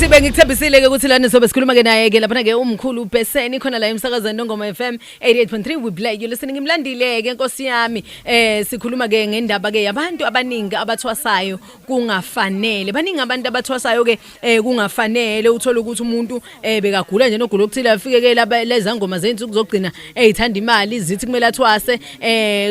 Right, bengikuthembisile ke ukuthi lana sobe sikhuluma ke naye ke lapha ke umkhulu uBheseni khona la emsakazweni Nongoma FM 88.3. We play you listening. Imlandile ke nkosi yami. Sikhuluma ke ngendaba ke yabantu abaningi abathwasayo kungafanele. Baningi abantu abathwasayo ke kungafanele. Uthola ukuthi umuntu bekagula nje nogula okuthile, afike ke laba lezangoma zensuku zokugcina ezithanda imali, zithi kumele athwase.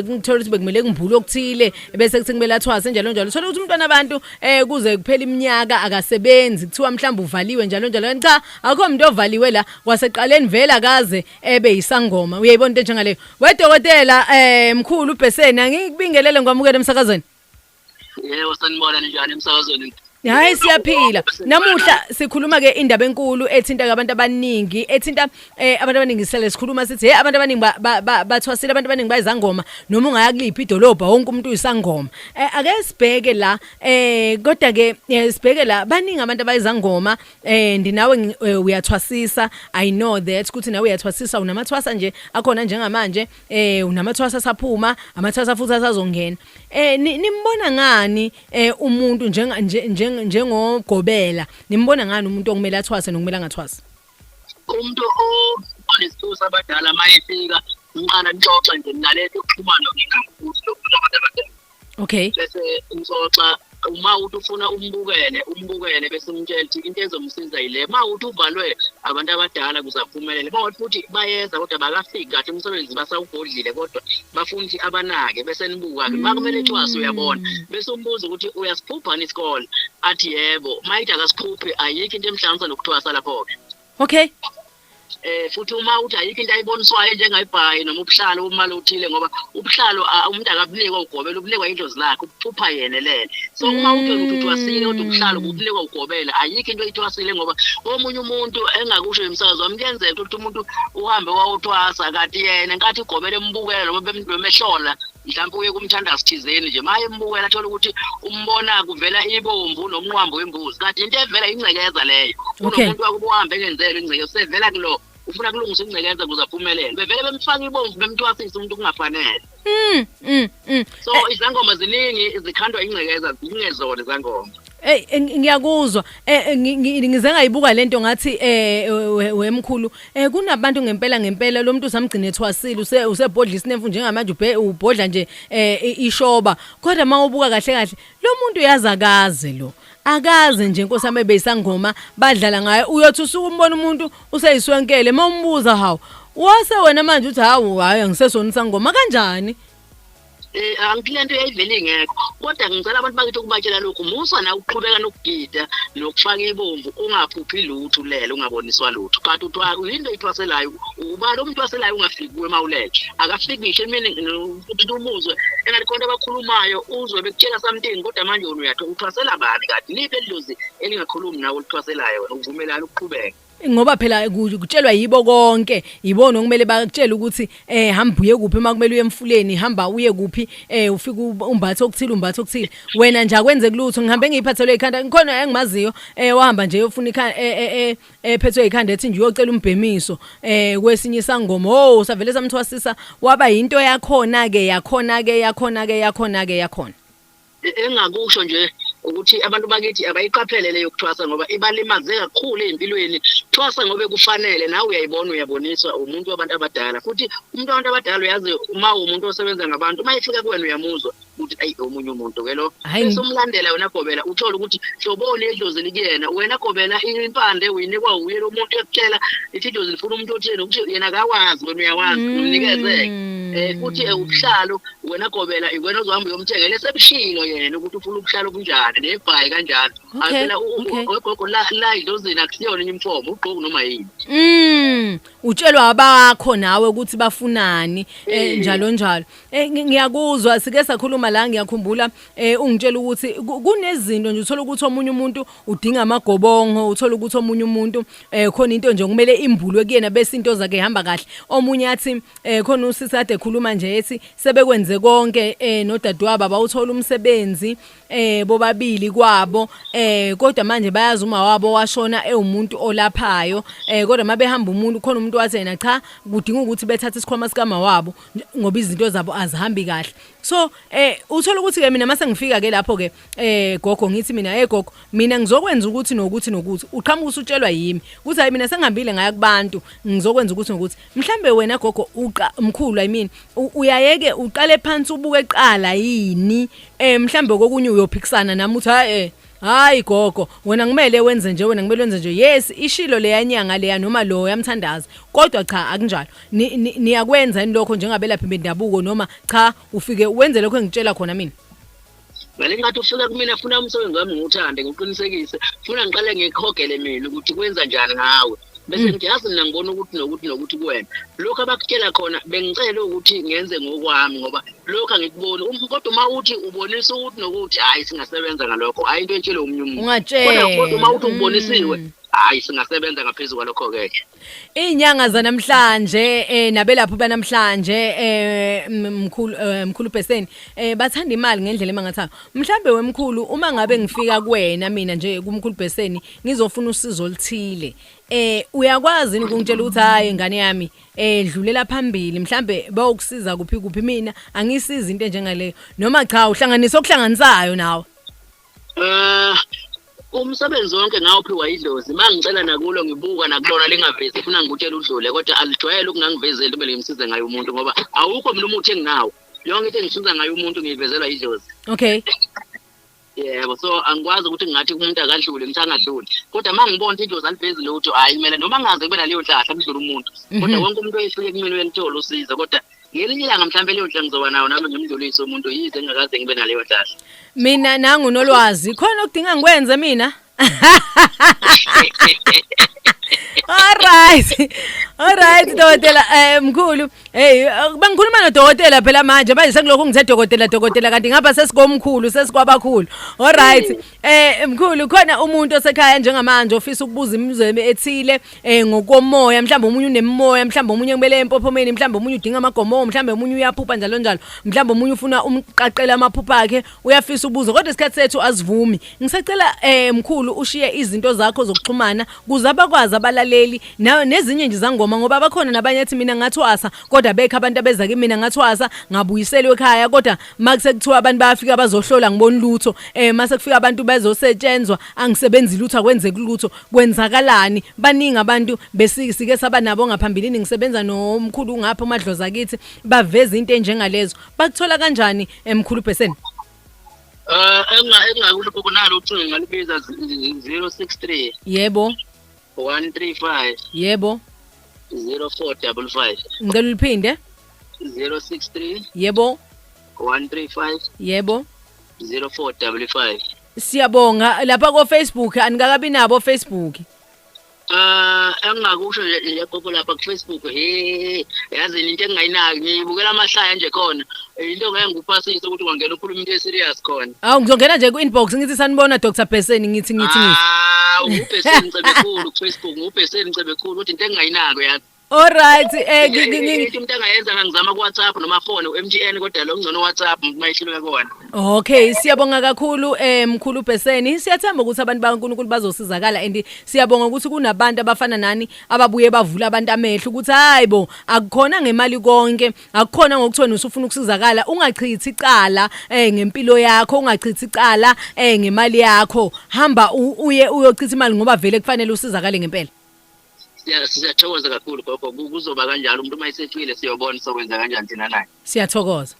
Ngithola ukuthi bekumele kumbule okuthile, bese kuthi kumele athwase, njalo njalo. Uthola ukuthi umntwana abantu kuze kuphela iminyaka akasebenzi, kuthiwa mhlawumbe uvaliwe, njalo njalo. Cha, akukho umuntu ovaliwe la kwaseqaleni, vele akaze ebe yisangoma. Uyayibona into enjengaleyo, wedokotela? Mkhulu uBheseni, angikubingelele, ngikwamukele emsakazweni. Yebo, sanibona, ninjani emsakazweni? Hayi, siyaphila. Namuhla sikhuluma ke indaba enkulu ethinta abantu abaningi, ethinta abantu abaningi. Sihlale sikhuluma sithi, hey, abantu abaningi bathwasile, abantu abaningi bayizangoma. Noma ungaya kuliphi idolobha, wonke umuntu uyisangoma. Ake sibheke la, kodwa ke sibheke la, baningi abantu abayizangoma. Ndinawe uyathwasisa. I know that ukuthi nawe uyathwasisa, unamathwasa nje akhona njengamanje, unamathwasa saphuma, amathwasa futhi asazongena. Nimbona ngani umuntu njengogobela? Nimbona ngani umuntu okumele athwase nokumele angathwasi? Umuntu onesiphiwo sabadala, uma efika, ngiqala nixoxe nje nalento yokuxhumana, ngingakuthi lokuthi abantu abadala. Bese nixoxa, uma uthi ufuna umbukele, umbukele, bese umtshela ukuthi into ezomsiza yile. Uma uthi uvalwe abantu abadala ukuze aphumelele, uma uthi futhi bayeza kodwa bakafiki kahle, umsebenzi basawugodlile, kodwa bafuna ukuthi abanake, bese nibuka-ke uma kumele ethwase, uyabona. Bese umbuza ukuthi uyasiphuphani isikole, athi yebo. Uma ithi akasiphuphi, ayikho into emhlanganisa nokuthwasa lapho-ke. Futhi uma uthi ayikho into ayiboniswayo njengayibhayi noma ubuhlalo bomali othile, ngoba ubuhlalo umuntu akabunikwa ugobela, ubunikwa idlozi lakhe, ubuphupha yena elele. So uma uthi wena uthi uthwasile kodwa ubuhlalo bubunikwa ugobela, ayikho into oyithwasile. Ngoba omunye umuntu engakusho emsakazo wami, kuyenzeka ukuthi umuntu uhambe wawuthwasa, kanti yena nkathi igobela embukela noma bemehlola, mhlawumbe uye kumthandazi thizeni nje, maye embukela athole ukuthi umbona kuvela ibomvu nomnqwambo wembuzi, kanti into evela ingcekeza leyo. Kunomuntu wakubo uhambe engenzele ingcekeza, usevela kulo ufuna kulungisa ingcekeza ukuze aphumelele, bevele bemfaka ibomvu, bemthwasise umuntu kungafanele. So izangoma ziningi zikhandwa ingcekeza, zingezona izangoma. Hey, ngiyakuzwa. Ngize ngayibuka lento, ngathi wemkhulu, kunabantu ngempela ngempela lo muntu usamgcine ethwasile, usebhodla isinemfu njengamanje, ubhe ubhodla nje ishoba, kodwa mawubuka kahle kahle lo muntu uyazakaze, lo akaze nje, nkosi yami, ebeyisangoma, badlala ngaye. Uyothi usuke umbona umuntu useyiswenkele, mawumbuza, "Hawu, wase wena manje?" Uthi, "Hawu, hayi, angisesona isangoma." Kanjani? Angithi lento yayivele ingekho, kodwa ngicela abantu bakithi ukubatshela lokhu: musa na ukuqhubeka nokugida nokufaka ibomvu ungaphuphi lutho, ulele ungaboniswa lutho, kanti uthiwa yinto oyithwaselayo. Ubani omthwaselayo? Ungafiki kuwe mawulele, akafiki ngisho emini futhi umuzwe engathi khona abakhulumayo, uzwe bekutshela something, kodwa manje wena uyathi uthwasela bani? Kanti liphi elidlozi elingakhulumi nawe olithwaselayo? Wena uvumelana ukuqhubeka? Ngoba phela kutshelwa yibo konke, yibona okumele bakutshele ukuthi hamba uye kuphi, uma kumele uye emfuleni, hamba uye kuphi, ufike umbathe okuthile, umbathe okuthile. Wena nje akwenzeki lutho. Ngihambe ngiyiphathelwe ikhanda, ngikhona engimaziyo wahamba nje yofuna ikhanda, ephethwe ikhanda, ethi nje uyocela umbhemiso kwesinye isangoma. Oh, savele samthwasisa, waba yinto yakhona ke, yakhona ke, yakhona ke, yakhona ke, yakhona. Engakusho nje ukuthi abantu bakithi abayiqaphele le yokuthwasa, ngoba ibalimaze kakhulu ey'mpilweni. Thwasa ngoba kufanele, nawe uyayibona, uyaboniswa umuntu wabantu abadala. Futhi umuntu wabantu abadala, uyazi, uma umuntu osebenza ngabantu, uma efika kuwena uyamuzwa ukuthi ayi, omunye umuntu ke lo. Bese umlandela wena gobela, uthole ukuthi hloboni edlozi likuyena. Wena gobela, impande uyinikwa uye lo muntu, ekutshela ithi idlozi lifuna umuntu othile, nokuthi yena akawazi, wena uyawazi, umnikezeke. Futhi ubuhlalo, wena gobela, iwena ozohamba uyomthengela, esebushilo yena ukuthi ufuna ubuhlalo obunjani nebhayi kanjalo. Phela ogogo la la idlozini akusiyona uniform ugqoka noma yini. Utshelwa abakho nawe ukuthi bafunani, njalo njalo. Ngiyakuzwa, sike sakhuluma la, ngiyakhumbula ungitshela ukuthi kunezinto nje, uthola ukuthi omunye umuntu udinga amagobongo, uthola ukuthi omunye umuntu khona into nje kumele imbulwe kuyena bese into zakhe ihamba kahle. Omunye athi khona usisi kade ekhuluma nje ethi sebekwenze Sebenze konke nodadewabo abawuthola umsebenzi bobabili kwabo, kodwa manje bayazi uma wabo washona ewumuntu olaphayo, kodwa mabehamba umuntu khona umuntu wathi yena cha, kudinga ukuthi bethathe isikhwama sikama wabo ngoba izinto zabo azihambi kahle. So uthola ukuthi ke mina mase ngifika ke lapho ke, gogo, ngithi mina, "Hey gogo, mina ngizokwenza ukuthi nokuthi nokuthi." Uqhamuka usutshelwa yimi ukuthi hayi, mina sengihambile ngaya kubantu, ngizokwenza ukuthi nokuthi. Mhlambe wena gogo, uqa mkhulu, I mean, uyayeke uqale phansi ubuke eqala yini? Mhlambe kokunye uyophikisana nami uthi, "Hayi, hayi gogo, wena ngimele wenze nje, wena ngimele wenze nje. Yes, ishilo leya nyanga leya noma lo yamthandaza, kodwa cha, akunjalo." Niyakwenza yini lokho njengabelaphi bendabuko, noma cha, ufike wenze lokho engitshela khona mina? Vele ngathi ufika kumina funa umsebenzi wami ngiwuthande, ngiqinisekise, funa ngiqale ngikhogele mina ukuthi kwenza njani ngawe, bese ngithi, "Yazi mina ngibona ukuthi nokuthi nokuthi kuwena." Lokhu abakutshela khona bengicela ukuthi ngenze ngokwami ngoba lokhu angikuboni. Kodwa uma uthi ubonisa ukuthi nokuthi, hhayi, singasebenza ngalokho, hhayi into etshelwe omunye umuntu. Kodwa uma uthi ubonisiwe, hhayi, singasebenza ngaphezu kwalokho-ke. Inyanga zanamhlanje nabelaphi banamhlanje, mkhulu, mkhulu Bheseni, bathanda imali ngendlela emangathayo. Mhlambe wemkhulu, uma ngabe ngifika kuwena mina nje kumkhulu Bheseni ngizofuna usizo oluthile, uyakwazi yini ukungitshela ukuthi, "Hayi ngane yami, dlulela phambili, mhlambe bayokusiza kuphi kuphi, mina angisizi into enjengaleyo," noma cha, uhlanganisa okuhlanganisayo nawe? Umsebenzi wonke ngawuphiwa idlozi. Uma ngicela nakulo, ngibuka nakulona lingavezi, funa ngikutshela udlule, kodwa alijwayele ukungangivezeli kumele ngimsize ngayo umuntu, ngoba awukho mina umuthi enginawo. Yonke into engisiza ngayo umuntu ngiyivezelwa idlozi. Yebo, so angikwazi ukuthi ngingathi umuntu akadlule, ngithi angadluli, kodwa uma ngibona ukuthi idlozi alivezi lutho, hhayi, kumele noma ngaze kube naleyo nhlahla kudlula umuntu. Kodwa wonke umuntu oyefike kumina uyalithola usizo, kodwa ngelinye ilanga mhlawumbe leyo nhlahla ngizoba nayo nami ngimdlulise umuntu, yize ngingakaze ngibe naleyo nhlahla. Mina nangu nolwazi khona okudinga ngikwenze mina. Alright, dokotela, mkhulu. Hey, bengikhuluma nodokotela phela manje, manje sengilokhu ngithe dokotela, dokotela, kanti ngapha sesikomkhulu, sesikwabakhulu. Alright. Mkhulu, khona umuntu osekhaya njengamanje ofisa ukubuza imibuzo ethile ngokomoya, mhlawumbe omunye unemimoya, mhlawumbe omunye kumele empophomeni, mhlawumbe omunye udinga amagomo, mhlawumbe omunye uyaphupha njalo njalo. Mhlawumbe omunye ufuna umqaqela amaphupha akhe, uyafisa ubuzo, kodwa isikhathi sethu asivumi. Ngisacela mkhulu ushiye izinto zakho zokuxhumana kuze abakwazi abalaleli nawe nezinye nje zangoma, ngoba bakhona nabanye ethi, "Mina ngathwasa, kodwa bekho abantu abeza kimi, ngathwasa ngabuyiselwa ekhaya, kodwa makuse kuthiwa abantu bayafika bazohlola, ngibona lutho, mase kufika abantu bezosetshenzwa, angisebenzi lutho, akwenzeki lutho, kwenzakalani?" Baningi abantu besike saba nabo ngaphambilini, ngisebenza nomkhulu ngapha umadlozi akithi, baveza into enjengalezo. Bakuthola kanjani, emkhulu Bheseni? Engingakusho gogo, nalo ucingo ngalibiza, 063 135 0455. Ngicela uliphinde. 063 135 0455. Siyabonga. Lapha ko Facebook anikakabi nabo Facebook? Engingakusho nje gogo lapha ku Facebook, he, yazi into engingayinaki, ngibukela amahlaya nje khona. Into ngeke ngikuphasise ukuthi ungangena ukhuluma into eserious khona. Awu, ngizongena nje ku inbox ngithi, "Sanibona Dr Bheseni," ngithi ngithi ngithi. Ah, uBheseni Cebekhulu ku Facebook, uBheseni Cebekhulu, ukuthi into engingayinaki, yazi. Alright, Into umuntu angayenza, ngangizama ku WhatsApp noma phone u-MTN, kodwa lo ngcono WhatsApp uma ihluleka kona. Okay, siyabonga kakhulu, mkhulu Bheseni. Siyathemba ukuthi abantu bakaNkulunkulu bazosizakala, and siyabonga ukuthi kunabantu abafana nani ababuye bavula abantu amehlo ukuthi hayibo, akukhona ngemali konke, akukhona ngokuthi wena usufuna ukusizakala, ungachithi icala ngempilo yakho, ungachithi icala ngemali yakho. Hamba uye uyochitha imali ngoba vele kufanele usizakale ngempela. Siyathokoza kakhulu gogo, kuzoba kanjalo, umuntu uma esefile siyobona sokwenza kanjani thina naye. Siyathokoza.